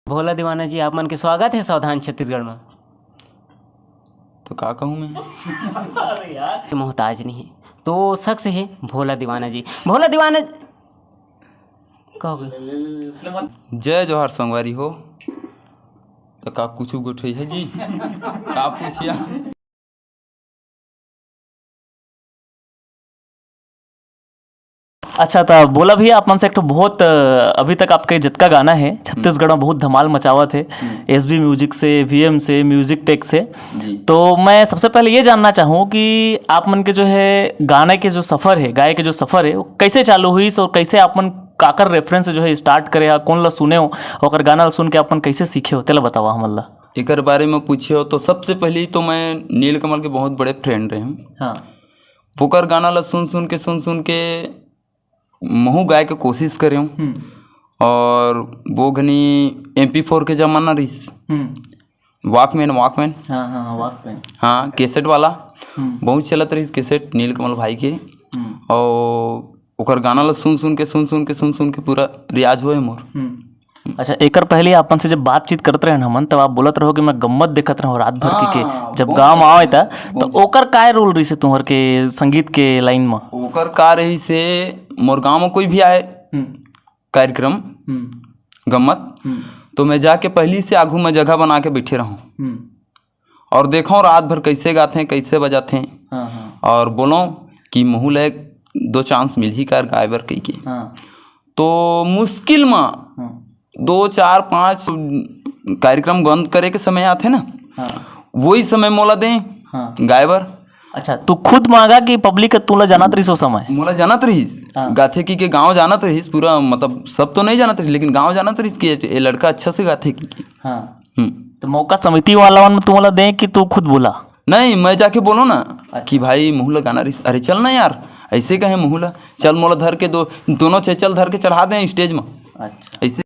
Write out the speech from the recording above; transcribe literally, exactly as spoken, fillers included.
भोला दीवाना जी, आप मन के स्वागत हे सावधान छत्तीसगढ़ में। तो का कहूँ मैं? अरे यार। मोहताज नहीं है, तो शख्स है भोला दीवाना जी। भोला दीवाना, का हो गया? जय जोहार संगवारी हो। तो का कुछ गोठे है जी? का पूछिया? अच्छा, त बोला भैया, आप मन से एक ठो बहुत, अ, अभी तक आपके जितका गाना है, छत्तीसगढ़ में बहुत धमाल मचावत है, हम्म। एसबी म्यूजिक से, वीएम से, म्यूजिक टेक से। जी। तो मैं सबसे पहले ये जानना चाहूँ कि आप मन के जो है गाने के जो सफ़र है, गाए के जो सफ़र है, वो कैसे चालू हुई और कैसे आप मन काकर रेफरेंस से जो है स्टार्ट करे, या कौन ला सुने हो, ओकर गाना ला सुन के आप मन कैसे सीखे हो, तेला बतावा हमन ला। एकर बारे में पूछे हो तो सबसे पहले तो मैं नीलकमल के बहुत बड़े फ्रेंड रहे हूँ। हाँ। ओकर गाना ला सुन सुन के, सुन सुन के महू गाए के कोशिश करे हूँ। हम्म। और वो घनी एम पी फोर के जमाना रहिस। हम्म। Walkman, walkman. हाँ, हाँ, हाँ, वॉकमैन। हाँ, कैसेट वाला। हम्म। बहुत चलत रहिस कैसेट नीलकमल भाई के। हम्म। और ओकर गाना ला सुन सुन के, सुन सुन के, सुन सुन के पूरा रियाज होए मोर। हम्म। अच्छा, एकर पहले अपन से जब बातचीत करत रहेन हमन, तब आप बोलत रहो कि मैं गम्मत देखत रहूं रात भर के, के हाँ, जब बहुत गाँव में आवे था, बहुत तो ओकर काय रोल रहिसे तुम्हर के संगीत के लाइन में? ओकर का रहिसे, मोर गाँव में कोई भी आए हम्म। कार्यक्रम, हम्म। गम्मत, हम्म। तो मैं जाके पहली से आगू में जगह बना के बैठे रहूं। हम्म। और देखो रात भर कैसे गाथे, कैसे बजाथे। हाँ, हाँ। और बोलो कि महू ला एक दो चांस मिलही कर गाए बर कहिके। हाँ। तो मुश्किल में हाँ। दो, चार, पाँच कार्यक्रम बंद करे के समय आथे ना, हाँ। वही समय मोला दें हाँ। गाए बर। अच्छा, तू खुद मांगा कि पब्लिक तुला जानत रहिस ओ समय? मोला जानत रहिस, हाँ। गाथे कहिके गाँव जानत रहिस पूरा, मतलब सब तो नहीं जानत रहिस, लेकिन गाँव जानत रहिस कि ये, ये लड़का अच्छा से गाथे कहिके। हाँ। हम्म। तो मौका समिति वाला मन में तुमला दे कि तू खुद बोला? नहीं, मैं जाके बोलो ना अच्छा। कि भाई महू ला गाना रहिस, अरे चल ना यार, ऐसे कहे महू ला, चल मोला धर के दो, दोनों चेचल धर के चढ़ा दे स्टेज में। अच्छा। ऐसे